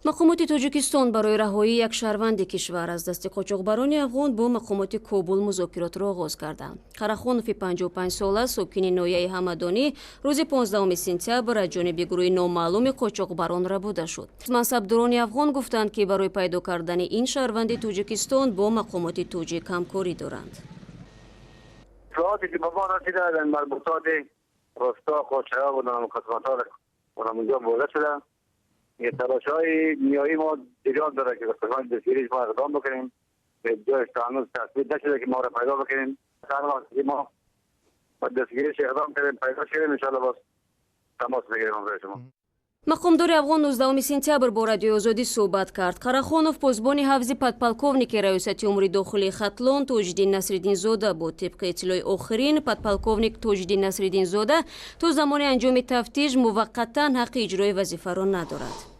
Мақомоти Тоҷикистон барои раҳоии як шаҳрванди кишвар аз дасти қочоқбарони афғон бо мақомоти Кобул музокиротро оғоз карданд. Қарахонови 55сола, сокини ноҳияи Ҳамадонӣ, рӯзи 15 сентябр аз ҷониби гурӯҳи номаълуми қочоқбарон рабуда шуд. Мансабдорони афғон гуфтанд, ки барои пайдо кардани ин шаҳрванди Тоҷикистон бо мақомоти тоҷик ҳамкорӣ доранд. Иттилооте ки ба мо расида, марбутоти روستا قوچه‌ها و قسمت ها اونجا برده شده. تلاش های نیایی ما جریان داره که قسمت دستگیریش ما اقدام بکنیم. به جایش تا هنوز تثبیت نشده که ما را پیدا بکنیم. هر وقت که ما با دستگیریش اقدام کردیم، پیدا شدیم، انشاءالله باز تماس بگیریم برای شما. Мақомдори афғон 19 сентябр бо Радиои Озодӣ суҳбат кард. Қарахонов посбони ҳавзи подполковники Раёсати умури дохилии Хатлон Тоҷиддин Насриддинзода буд. Тибқи иттилои охирин, подполковник Тоҷиддин Насриддинзода то замони анҷоми тафтиш муваққатан ҳаққи иҷрои вазифаро надорад.